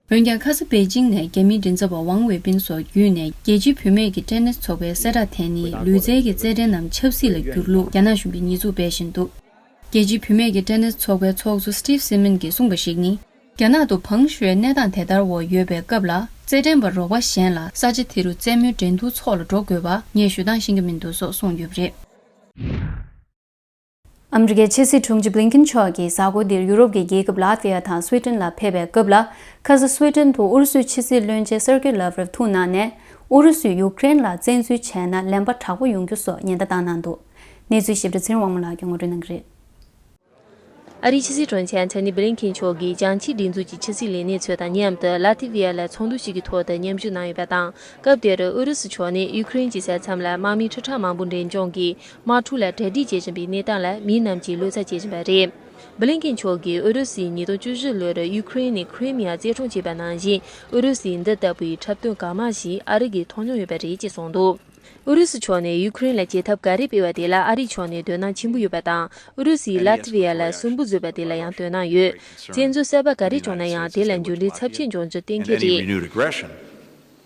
འོན་ཀྱང་། ཁ་ས་པེ་ཅིང་ནས་རྒྱ་མིའི་མགྲིན་ཚབ་པ་ཝང་ཝེ་པིན་སོགས་བརྒྱུད་ནས། རྒྱལ་སྤྱིའི་བུད་མེད་ཀྱི་ཏེ་ནིས་ཚོགས་པའི་གསལ་བསྒྲགས་དེ་ནི་ལུས་རྩལ་གྱི་རྩེད་འགྲན་ནམ་ཆབ་སྲིད་ལ་བསྒྱུར་ལུགས་རྒྱ་ནག་གཞུང་གིས་ཉེས་འཛུགས་སྤེལ་བཞིན་འདུག་རྒྱལ་སྤྱིའི་བུད་མེད་ཀྱི་ཏེ་ནིས་ཚོགས་པའི་ཚོགས་གཙོ་སི་ཏིབ་སི་མིན་གྱིས་གསུངས་པ་ཞིག་ནི། རྒྱ་ནག་ཏུ་ཕང་ཞུའེ་གནས་སྟངས་དེ་ལྟར་འོག་ཡོད་པའི་སྐབས་ལ། རྩེད་འགྲན་པ་རོགས་པ་གཞན་ལ་ས་ཆ་དེ་རུ་རྩེད་མོའི་འགྲན་བསྡུར་འཚོགས་ལ་འགྲོ་དགོས་པ་ངས་ཞུ་སྟངས་ཤེས་ཀྱི་མི་འདུག་སོགས་གསུངས་ཡོད་པ་རེད། ཨ་མི་རི་ཀའི་ཕྱི་སྲིད་དྲུང་ཆེ་བྷི་ལིན་ཀིན་མཆོག་གིས་གཟའ་འཁོར་འདིར་ཡུ་རོབ་ཀྱི་རྒྱལ་ཁབ་ལ་ཏི་ཡ་དང་སུའེ་ཏན་ལ་ཕེབས་པའི་སྐབས་ལ། ཁ་ས་སུའེ་ཏན་དུ་ཨུ་རུ་སུའི་ཕྱི་སྲིད་བློན་ཆེན་སེར་ཀེ་ལབ་རོབ་ཐུག་གནང་ནས། ཨུ་རུ་སུས་ཡུཀ་རེན་ལ་བཙན་འཛུལ་བྱས་ན་ལན་པ་དྲག་པོ་ཡོང་རྒྱུ་སོགས་ཉེན་བརྡ་བཏང་གནང་འདུག་གནས་ཚུལ་ཞིབ་ཕྲ་ཚེ་རིང་དབང་མོ་ལགས་ཀྱིས་ངོ་སྤྲོད་གནང་གི་རེད། ཨ་རིའི་ཕྱི་སྲིད་དྲུང་ཆེ་ཨན་ཐོ་ནི་བྷི་ལིན་ཁིན་མཆོག་གིས་ཅང་ཆིའི་སྒྲིག་འཛུགས་ཀྱི་ཕྱི་སྲིད་ལས་སྣེ་ཚོ་དང་མཉམ་དུ་ལ་ཏི་ཝི་ཡ་ལ་ཚོགས་འདུ་ཞིག་གི་ཐོག་ཏུ་མཉམ་ཞུགས་གནང་ཡོད་པ་དང་། སྐབས་དེར་ཨུ་རུ་སུ་ཕྱོགས་ནས་ཡུ་ཁུ་རེན་གྱི་ས་མཚམས་ལ་དམག་མི་ཁྲི་ཕྲག་མང་པོ་འབྲས་ལྗོངས་ཀྱི་དམག་འཁྲུག་ལ་གྲ་སྒྲིག་བྱེད་བཞིན་པའི་གནས་སྟངས་ལ་མི་རྣམས་ཀྱིས་བློ་འཚབ་བྱེད་བཞིན་པ་རེད། བྷི་ལིན་ཁིན་མཆོག་གིས་ཨུ་རུ་སུས་ཉིས་སྟོང་བཅུ་བཞི་ལོར་ཡུ་ཁུ་རེན་ནས་ཁི་རི་མི་ཡ་རྩིས་སྤྲོད་བྱས་པ་ནང་བཞིན། ཨུ་རུ་སུས་འདི་ལྟ་བུའི་འཁྲབ་སྟོན་གང་མང་ཞིག་ཨ་རི་གིས་མཐོང་མྱོང་ཡོད་པ་རེད་ཅེས་གསུངས་འདུག་ཨུ་རུ་སུ་ཕྱོགས་ནས་ཡུ་ཁུ་རེན་ལ་བྱེད་ཐབས་ག་རེ་སྤེལ་བ་དེ་ལ་ཨ་རི་ཕྱོགས་ནས་དོ་སྣང་ཆེན་པོ་ཡོད་པ་དང་། ཨུ་རུ་སུས་ལ་ཏི་ཝི་ཡ་ལ་སུན་པོ་བཟོས་པ་དེ་ལ་ཡང་དོ་སྣང་ཡོད། བཙན་འཛུལ་གསར་པ་ག་རེ་བྱུང་ན་ཡང་དེ་ལ་འགྱུར་འགྲོས་ཚབས་ཆེན་འབྱུང་རྒྱུ་གཏན་འཁེལ་རེད།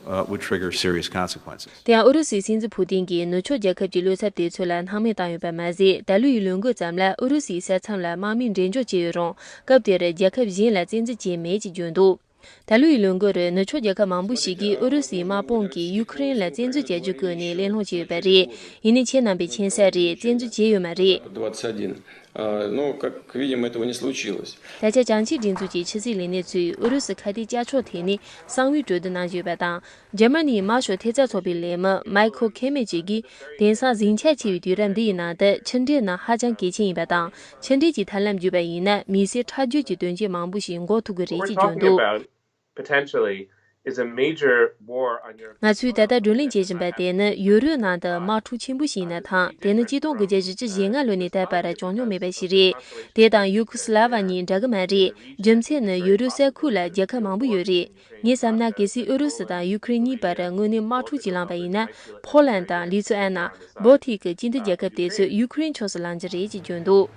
Uh, would trigger serious consequences. དེ་ཡང་ཨུ་རུ་སུའི་སྲིད་འཛིན་ཕུ་ཏིན་གྱིས་ནུབ་ཕྱོགས་རྒྱལ་ཁབ་ཀྱི་བློ་འཚབ་དེ་ཚོ་ལ་སྣང་མེད་བཏང་ཡོད་པ་མ་ཟད། ད་ལོའི་ལོ་འགོ་ཙམ་ལ་ཨུ་རུ་སུའི་ས་མཚམས་ལ་དམག་མི་འབྲས་འཇོག་བྱས་ཡོད་རུང་། སྐབས་དེར་རྒྱལ་ཁབ་གཞན་ལ་བཙན་འཛུལ་བྱས་མེད་ཅེས་བརྗོད་འདུག་ད་ལོའི་ལོ་འགོར་ནུབ་ཕྱོགས་རྒྱལ་ཁབ་མང་པོ་ཞིག་གིས་ཨུ་རུ་སུའི་དམག་དཔུང་གིས་ཡུ་ཁུ་རེན་ལ་བཙན་འཛུལ་བྱ་རྒྱུ་བཀོད་ནས་གླེང་སློང་བྱས་ཡོད་པ་རེད། ཡིན་ནའི་ཁྱེད་རྣམ་པས་མཁྱེན་གསལ་རེད། བཙན་འཛུལ་བྱས་ཡོད་མ་རེད། двадцать один. А, но, как видим, этого не случилось. ད་ཆ་ཅང་ཆིའི་སྒྲིག་འཛུགས་ཀྱི་ཕྱི་སྲིད་ལས་སྣེ་ཚོས་ཨུ་རུ་སུ་ཁ་གཏད་བཅག་ཕྱོགས་ཐད་ནས་གསང་བའི་གྲོས་བསྡུར་གནང་བཞིན་ཡོད་པ་དང་། འཇར་མ་ནིའི་དམར་ཤོག་ཐེབས་རྩ་ཚོགས་པའི་ལས་མི་མའི་ཁོ་ཁེ་མེ་ཅིག་གིས། དེང་སང་ཟིང་ཆ་ཆེ་བའི་དུས་རབས་འདི་ཡི་ནང་དུ་ཕྱི་འབྲེལ་ནི་ཧ་ཅང་གལ་ཆེན་ཡིན་པ་དང་། ཕྱི་འབྲེལ་གྱི་ཐབས་ལམ་བརྒྱུད་པ་ཡིན་ན་མི་སེར་ཁྲག་རྒྱུད་ཀྱི་དོན་རྐྱེན་མང་པོ་ཞིག་འགོག་ཐུབ་ཀྱི་རེད་ཅེས་བརྗོད་འདུག potentially is a major war on your ང་ཚོས་ད་ལྟ་བགྲོ་གླེང་བྱེད་བཞིན་པ་དེ་ནི་ཡུལ་རོའི་ནང་དུ་དམག་འཁྲུག་ཆེན་པོ་ཞིག་ཡིན་ན་ཐང་། དེ་ནི་གཅིག་སྟོང་དགུ་བརྒྱ་བཞི་བཅུ་ཞེ་ལྔ་ལོ་ནས་ད་བར་བྱུང་མྱོང་མེད་པ་ཞིག་རེད། དེ་དང་ཡུ་ཁུ་སི་ལ་ཝ་གཉིས་འདྲ་གི་མ་རེད། རྒྱུ་མཚན་ནི་ཡུལ་རོའི་ས་ཁུལ་ལ་རྒྱལ་ཁབ་མང་པོ་ཡོད་རེད། ངས་བསམ་ན་གལ་སྲིད་ཨུ་རུ་སུ་དང་ཡུ་ཁུ་རེན་གཉིས་བར་དངོས་གནས་དམག་འཁྲུག་ཅིག་ལངས་པ་ཡིན་ན། ཕོ་ལན་དང་ལི་ཐུ་ཨན་ན། བོལ་ཏིག་གི་སྤྱི་མཐུན་རྒྱལ་ཁབ་དེ་ཚོས་ཡུ་ཁུ་རེན་ཕྱོགས་སུ་ལངས་རྒྱུ་རེད་ཅེས་བརྗོད་འདུག་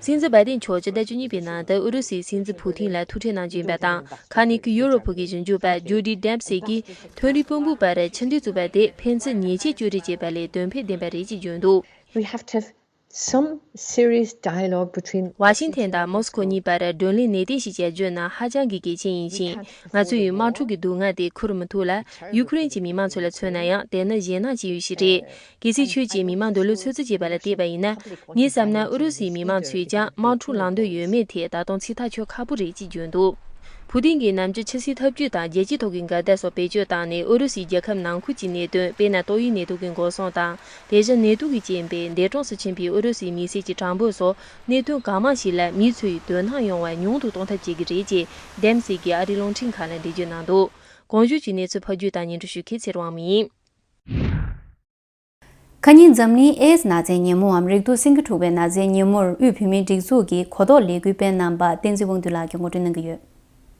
སྲིད་འཛིན་བྷའི་ཏིན་མཆོག་སྤྱི་ཟླ་བཅུ་གཉིས་པའི་ནང་དུ་ཨུ་རུ་སུའི་སྲིད་འཛིན་ཕུ་ཐིན་ལ་ཐུག་འཕྲད་གནང་རྒྱུ་ཡིན་པ་དང་། ཁ་ནས་ཀི་ཡུ་རོབ་ཕུག་གི་ཞིབ་འཇུག་པ་ཇོ་ཌི་ཌེམ་སི་གིས་མཐོ་རིམ་དཔོན་པོའི་བར་ཕྱི་འབྲེལ་བཙུགས་པ་དེ་ཕན་ཚུན་ཉེས་ཆད་གཅོད་རེས་བྱེད་པ་ལས་དོན་ཕན་ལྡན་པ་རེད་ཅེས་བརྗོད་འདུག We have to have some serious dialogue between ཝ་ཤིང་ཐན་དང་མོ་སི་ཁོ་གཉིས་བར་བགྲོ་གླེང་ནན་ཏན་ཞིག་བྱ་རྒྱུ་ནི་ཧ་ཅང་གི་གལ་ཆེན་ཡིན་ཞིང་། ང་ཚོ་ཡིས་དམག་འཁྲུག་གི་སྡུག་བསྔལ་དེ་འཁུར་མི་ཐུབ་ལ། ཡུ་ཁུ་རེན་གྱི་མི་མང་ཚོ་ལ་མཚོན་ན་ཡང་དེ་ནི་ཞེད་སྣང་བྱེད་ཡུལ་ཞིག་རེད། གལ་སྲིད་ཁྱོད་ཀྱིས་མི་མང་འདོད་བློ་ཚོད་རྩིས་བྱེད་པ་ལ་བལྟས་པ་ཡིན་ན། ངས་བསམ་ན་ཨུ་རུ་སུའི་མི་མང་ཚོས་ཀྱང་དམག་འཁྲུག་ལངས་འདོད་ཡོད་མེད་ཐད་ད་དུང་ཚིག་ཐག་ཆོད་ཁག་པོ་རེད་ཅེས་བརྗོད་འདུག་ཕུ་ཏིན་གྱིས་ནམ་རྒྱུན་ཕྱི་སྲིད་ཐབས་ཇུས་དང་རྒྱལ་སྤྱིའི་ཐོག་གི་འགལ་ཟླ་སོགས་བེད་སྤྱོད་བཏང་ནས་ཨུ་རུ་སུའི་རྒྱལ་ཁབ་ནང་ཁུལ་གྱི་གནད་དོན། དཔེར་ན་ཏོག་དབྱིབས་ནད་དུག་གི་འགོག་སྲུང་དང་། དེ་བཞིན་ནད་དུག་གི་རྐྱེན་པས་འདས་གྲོངས་སུ་ཕྱིན་པའི་ཨུ་རུ་སུའི་མི་སེར་གྱི་གྲངས་འབོར་སོགས་གནད་དོན་གང་མང་ཞིག་ལ་མི་ཚོའི་དོ་སྣང་ཡོང་བ་ཉུང་དུ་གཏོང་ཐབས་བྱེད་ཀྱི་རེད་ཅེས་ཌེམ་སི་གིས་ཨ་རིའི་རླུང་འཕྲིན་ཁང་ལ་འགྲེལ་བརྗོད་གནང་འདུག་གོང་ཞུས་ཀྱི་གནས་ཚུལ་ཕབ་སྒྱུར་དང་སྙན་སྒྲོན་ཞུ་མཁན་ཚེ་རིང་དབང་མོ་ཡིན། ཁ་ཉིན་འཛམ་གླིང་ཨེ་ཛི་ན་ཚའི་ཉིན་མོའམ་རེག་དུག་སེང་གེ་འཁྲུག་པའི་ན་ཚའི་ཉིན་མོར་དབུས་བོད་མིའི་སྒྲིག་འཛུགས་ཀྱི་གོ་རྟོགས་ལས་འགུལ་སྤེལ་གནང་པ་བསྟན་འཛིན་དབང་འདུས་ལགས་ཀྱིས་ངོ་སྤྲོད་གནང་གི་ཡོད།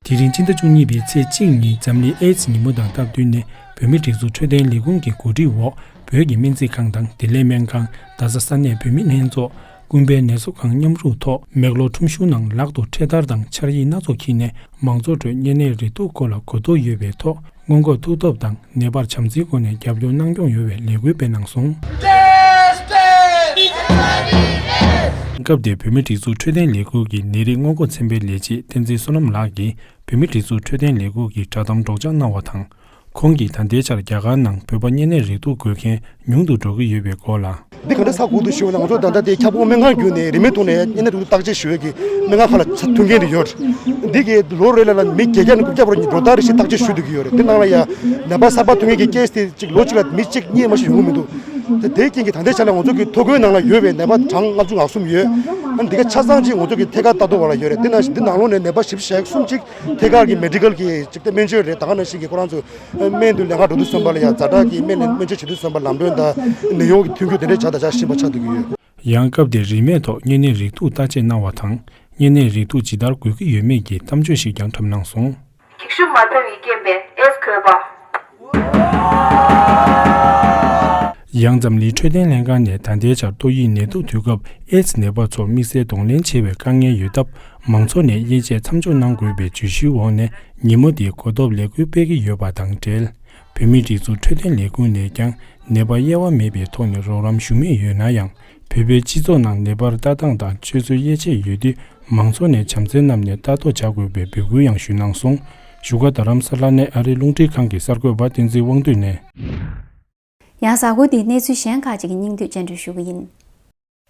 དེ་རིང་ཕྱི་ཟླ་བཅུ་གཉིས་པའི་ཚེས་གཅིག་ཉིན་འཛམ་གླིང་ཨེ་ཛི་ཉིན་མོ་དང་སྟབས་བསྟུན་ནས་བོད་མིའི་སྒྲིག་འཛུགས་འཕྲོད་བསྟེན་ལས་ཁུངས་ཀྱི་གོ་སྒྲིག་འོག་བོད་ཀྱི་སྨན་རྩིས་ཁང་དང་བདེ་ལེགས་སྨན་ཁང་། རྡ་ས་ས་གནས་བོད་མི་ལྷན་ཚོགས། ཀུན་ཕན་ནད་གསོ་ཁང་མཉམ་རུབ་ཐོག་མེག་ལོར་ཁྲོམ་གཞུང་ནང་ལག་ཏུ་འཕྲེད་དར་དང་ཕྱག་ཡིག་སྣ་ཚོགས་འཁྱེར་ནས་མང་ཚོགས་ཁྲོད་གཉན་ནད་རེག་དུག་སྐོར་ལ་གོ་རྟོགས་ཡོད་པའི་ཐོག་སྔོན་འགོག་ཐུབ་ཐབས་དང་ནད་པར་བྱམས་བརྩེའི་སྒོ་ནས་རྒྱབ་སྐྱོར་གནང་སྐྱོང་ཡོང་བའི་ལས་འགུལ་སྤེལ་གནང་སོང་། སྐབས་དེར་བོད་མིའི་སྒྲིག་འཛུགས་འཕྲོད་བསྟེན་ལས་ཁུངས་ཀྱི་ནད་རིགས་སྔོན་འགོག་ཚན་པའི་ལས་བྱེད་བསྟན་འཛིན་བསོད་ནམས་ལགས་ཀྱིས་བོད་མིའི་སྒྲིག་འཛུགས་འཕྲོད་བསྟེན་ལས་ཁུངས་ཀྱི་བསྒྲགས་གཏམ་སྒྲོག་སྦྱང་གནང་བ་དང་། ཁོང་གིས་ད་ལྟའི་ཆར་རྒྱ་གར་ནང་བོད་པ་གཉན་ནད་རེག་དུག་འགོས་མཁན་ཉུང་དུ་འགྲོ་གི་ཡོད་པའི་སྐོར་ལ། འདི་ག་འདྲ་ཆགས་ཀྱི་འདུག་ཞུས་པ་ན། ང་ཚོ་ད་ལྟ་དེ་ཁྱབ་ཁོངས་སྨན་ཁང་བརྒྱུད་ནས་རིན་མེད་ཐོག་ནས་གཉན་ནད་རེག་དུག་བརྟག་དཔྱད་ཞུ་ཡས་ཀྱི་སྨན་ཁང་ཁག་ལ་ཐོན་མཁན་རེ་ཡོད། འདི་གའི་ལོ་རེ་ལ་ལ་མི་བརྒྱད་བརྒྱ་ནས་དགུ་བརྒྱ་བར་ཉིན་ལོ་ལྟར་རེ་བཞིན་བརྟག་དཔྱད་ཞུ་བསྡད་ཀྱི་ཡོད་རེད། དེ་ནང་ལ་ཡ་ནད་པ་གསར་པ་ཐོན་མཁན་གྱི་ཀེ་སི་དེ་གཅིག་ལོ་གཅིག་ལ་མི་གཅིག་གཉིས་མ་ཞིག་ཡོང་གི་མི་འདུག་དེ་དེའི་རྐྱེན་གྱིས་ད་ལྟའི་ཆ་ལ་ང་ཚོ་གི་ཐོ་འགོད་ནང་ལ་ཡོད་པའི་ནད་པ་གྲངས་ལྔ་བཅུ་ང་གསུམ་ཡོད། ཨ་འདི་ག་ཆ་ཚང་ཅིག་ང་ཚོ་གི་ཐད་ཀར་ལྟ་རྟོག་འོག་ལ་ཡོད་རེད། དེ་ནང་བཞིན་འདི་ནང་ལོགས་ནས་ནད་པ་བཞི་བཅུ་ཞེ་གསུམ་ཅིག་ཐད་ཀར་གྱི་མེ་ཌི་ཀལ་གྱི་ཅིག་དེ་སྨན་བཅོས་རེད། ད་ག་ནང་བཞིན་གྱི་ཁོ་རང་ཚོ་སྨན་དུ་ལེན་ག་འགྲོ་དུས་ཙམ་པ་ལ་ཡང་ཛ་དྲག་གི་སྨན་ལེན་སྨན་བཅོས་བྱེད་དུས་ཙམ་པ་ལམ་གྲོན་དང་ནད་གཡོག་གི་མཐུན་འགྱུར་དེ་འདྲའི་བྱ་དང་བྱ་བཞིན་པ་ཆགས་བསྡད་ཀྱི་ཡོད། ཡང་སྐབས་དེར་རིན་མེད་ཐོག་གཉན་ནད་རེག་དུག་བརྟག་དཔྱད་གནང་བ་དང་། གཉན་ནད་རེག་དུག་ཇི་ལྟར་འགོས་ཀྱི་ཡོད་མེད་ཀྱི་གཏམ་བརྗོད་ཞིག་ཀྱང་གྲབས་གནང་སོང་། འགྱིག་ཤུབས་མ་ཐོན་པའི་རྐྱེན་པས་ཨེ་ཛི་འགོས་པ། ཡང་འཛམ་གླིང་འཕྲོད་བསྟེན་ལྷན་ཁང་ནས་ད་ལྟའི་ཆར་ཏོག་དབྱིབས་ནད་དུག་དུས་སྐབས་ཨེ་ཛི་ནད་པ་ཚོར་དམིགས་བསལ་གདོང་ལེན་བྱེད་པའི་དཀའ་ངལ་ཡོད་སྟབས། མང་ཚོགས་ནས་དབྱེ་འབྱེད་མཚམས་འཇོག་གནང་དགོས་པའི་བརྗོད་གཞིའི་འོག་ནས་ཉིན་མོ་འདིའི་གོ་རྟོགས་ལས་འགུལ་སྤེལ་གྱི་ཡོད་པ་དང་འབྲེལ། བོད་མིའི་སྒྲིག་འཛུགས་འཕྲོད་བསྟེན་ལས་ཁུངས་ནས་ཀྱང་ནད་པ་དབྱེ་བ་མེད་པའི་ཐོག་ནས་རོགས་རམ་ཞུ་མུས་ཡོད་ན་ཡང་། བོད་པའི་སྤྱི་ཚོགས་ནང་ནད་པར་ལྟ་སྟངས་དང་སྤྱོད་ཚུལ་དབྱེ་འབྱེད་ཡོད་དུས། མང་ཚོགས་ནས་བྱམས་བརྩེ་བསྣམས་ནས་ལྟ་རྟོག་བྱ་དགོས་པའི་འབོད་སྐུལ་ཡང་ཞུས་གནང་སོང་། བཞུགས་སྒར་རྡ་རམ་ས་ལ་ནས་ཨ་རིའི་རླུང་འཕྲིན་ཁང་གི་གསར་འགོད་པ་བསྟན་འཛིན་དབང་འདུས་ནས། ཡང་གཟའ་འཁོར་འདིའི་གནས་ཚུལ་གཞན་ཁག་ཅིག་གི་སྙིང་བསྡུས་སྤྱན་འགྲོས་ཞུ་གི་ཡིན།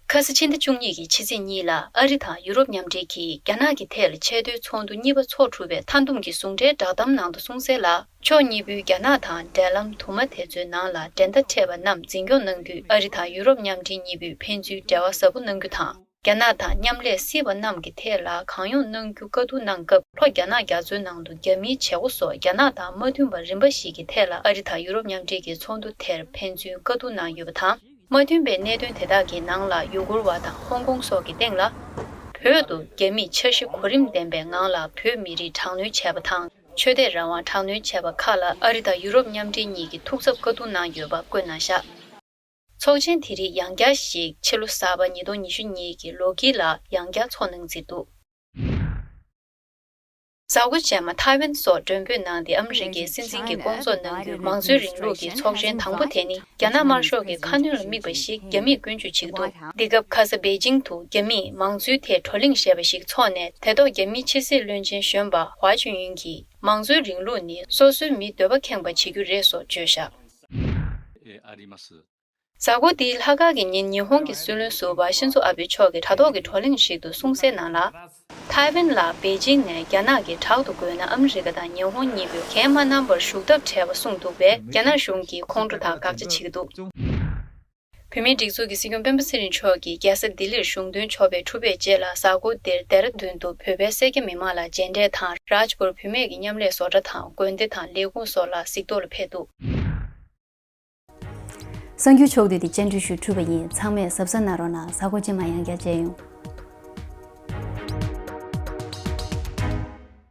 ཁ་ས་ཕྱི་ཟླ་བཅུ་གཉིས་ཀྱི་ཕྱི་ཚེས་གཉིས་ལ་ཨ་རི་དང་ཡུ་རོབ་མཉམ་འབྲེལ་གྱིས་རྒྱ་ནག་གི་ཐད་ལ་ཆེས་མཐོའི་ཚོགས་འདུ་གཉིས་པ་འཚོགས་གྲུབ་པའི་མཐའ་བསྡོམས་ཀྱི་ཟུང་འབྲེལ་བསྒྲགས་གཏམ་ནང་དུ་གསུངས་གསལ་ལ། ཕྱོགས་གཉིས་པོས་རྒྱ་ནག་དང་འབྲེལ་ལམ་དུ་མ་དེ་ཚོའི་ནང་ལ་འགྲན་ཟླ་འཕྲད་པ་རྣམས་འཛིན་སྐྱོང་གནང་རྒྱུས། ཨ་རི་དང་ཡུ་རོབ་མཉམ་འབྲེལ་གཉིས་པོས་ཕན་ཚུན་འབྲེལ་བ་ཟབ་པོ་གནང་རྒྱུ་དང་། རྒྱ་ནག་དང་མཉམ་ལས་སྲིད་པ་རྣམས་ཀྱི་ཐད་ལ་གང་ཡོང་གནང་རྒྱུ་བཀའ་བསྡུར་གནང་སྐབས། ལྷོ་རྒྱ་ནག་རྒྱ་མཚོའི་ནང་དུ་རྒྱ་མིའི་བྱེད་སྒོ་སོགས་རྒྱ་ནག་དང་མ་མཐུན་པ་རིམ་པ་ཞིག་གི་ཐད་ལ་ཨ་རི་དང་ཡུ་རོབ་མཉམ་འབྲེལ་གྱི་ཚོགས་འདུ་དེར་ཕན་ཚུན་བཀའ་བསྡུར་གནང་ཡོད་པ་དང་། མ་མཐུན་པའི་གནད་དོན་དེ་དག་གི་ནང་ལ་ཡུ་གུར་བ་དང་ཧོང་ཀོང་སོགས་ཀྱི་སྟེང་ལ། བོད་དུ་རྒྱ་མིས་འཆར་གཞི་གོ་རིམ་ལྡན་པའི་ངང་ལ་བོད་མི་རིགས་དྲག་གནོན་བྱས་པ་དང་། ཆོས་དད་རང་དབང་དྲག་གནོན་བྱས་པ་ཁག་ལ་ཨ་རི་དང་ཡུ་རོབ་མཉམ་འབྲེལ་གཉིས་ཀྱིས་ཐུགས་འཚབ་བཀའ་བསྡུར་གནང་ཡོད་པ་བཀོད་གནང་བཞག་ཚོགས་ཆེན་དེ་རིགས་ཡང་བསྐྱར་ཞིག་ཕྱི་ལོ་གསར་པ་ཉིས་སྟོང་ཉི་ཤུ་གཉིས་ཀྱི་ལོ་དཀྱིལ་ལ་ཡང་བསྐྱར་འཚོགས་གནང་རྩིས་འདུག་གཟའ་འཁོར་རྗེས་མ་ཐའེ་ཝན་སོགས་མགྲོན་འབོད་གནང་སྟེ་ཨ་མི་རི་ཀའི་སྲིད་འཛིན་གྱིས་སྐོང་ཚོགས་གནང་རྒྱུའི་མང་གཙོའི་རིང་ལུགས་ཀྱི་ཚོགས་ཆེན་དང་པོ་དེ་ནི་རྒྱ་ནག་དམར་ཤོག་གི་ཁ་སྣོན་ལ་དམིགས་པ་ཞིག་རྒྱ་མིས་སྐྱོན་བརྗོད་བྱེད་ཀྱི་འདུག་འདི་སྐབས་ཁ་ས་པེ་ཅིང་དུ་རྒྱ་མིས་མང་གཙོའི་ཐད་བགྲོ་གླེང་ཞེས་པ་ཞིག་འཚོགས་ནས། དེ་ཐོག་རྒྱ་མིའི་ཕྱི་སྲིད་བློན་ཆེན་གཞོན་པ་ཧྭ་ཅུན་ཡུན་གྱིས། མང་གཙོའི་རིང་ལུགས་ནི་སོ་སོའི་མིའི་འདོད་པ་ཁེངས་པ་བྱེད་རྒྱུ་རེད་སོགས་བརྗོད་བཞག་གཟའ་འཁོར་འདིའི་ལྷག་དཀར་གྱི་ཉིན། ཉི་ཧོང་གི་སྲིད་བློན་ཟུར་པ་ཤིན་ཛོ་ཨ་བྷེ་མཆོག་གིས་དྲ་ཐོག་གི་བགྲོ་གླེང་ཞིག་ཏུ་གསུངས་གསལ་ནང་ལ། ཐའེ་ཝན་ལ་པེ་ཅིང་ནས་རྒྱ་ནག་གིས་དྲག་ཏུ་རྒོལ་ན། ཨ་མི་རི་ཀ་དང་ཉི་ཧོང་གཉིས་པོས་གྱེན་མ་བསྣམས་པར་བཞུགས་ཐབས་བྲལ་བ་གསུངས་འདུག་པས། རྒྱ་ནག་གཞུང་གིས་ཁོང་ཁྲོ་དང་དགག་བྱ་བྱེད་ཀྱི་འདུག་བོད་མིའི་སྒྲིག་འཛུགས་ཀྱི་སྲིད་སྐྱོང་སྤེན་པ་ཚེ་རིང་མཆོག་གིས་རྒྱལ་ས་ལྡི་ལིར་གཞུང་དོན་ཆོག་པའི་གྲུབ་པའི་རྗེས་ལ། གཟའ་འཁོར་འདིར་ལྡེ་ར་ལྡུན་དུ་བོད་པའི་སེར་སྐྱ་མི་མང་ལ་མཇལ་འཕྲད་དང་། རཱཇ་པུར་བུད་མེད་ཀྱི་མཉམ་ལས་བཟོ་གྲྭ་དང་། དགོན་སྡེ་དང་ལས་ཁུངས་སོགས་ལ་གཟིགས་རྟོག་ལ་ཕེབས་འདུག་གསར་འགྱུར་ཕྱོགས་བསྡུས་འདི་སྤྱན་འབུལ་ཞུས་གྲུབ་པ་ཡིན། ཚང་མས་གཟབ་གཟབ་གནང་རོགས་གནང་། གཟའ་འཁོར་རྗེས་མ་ཡང་བསྐྱར་མཇལ་ཡོང་།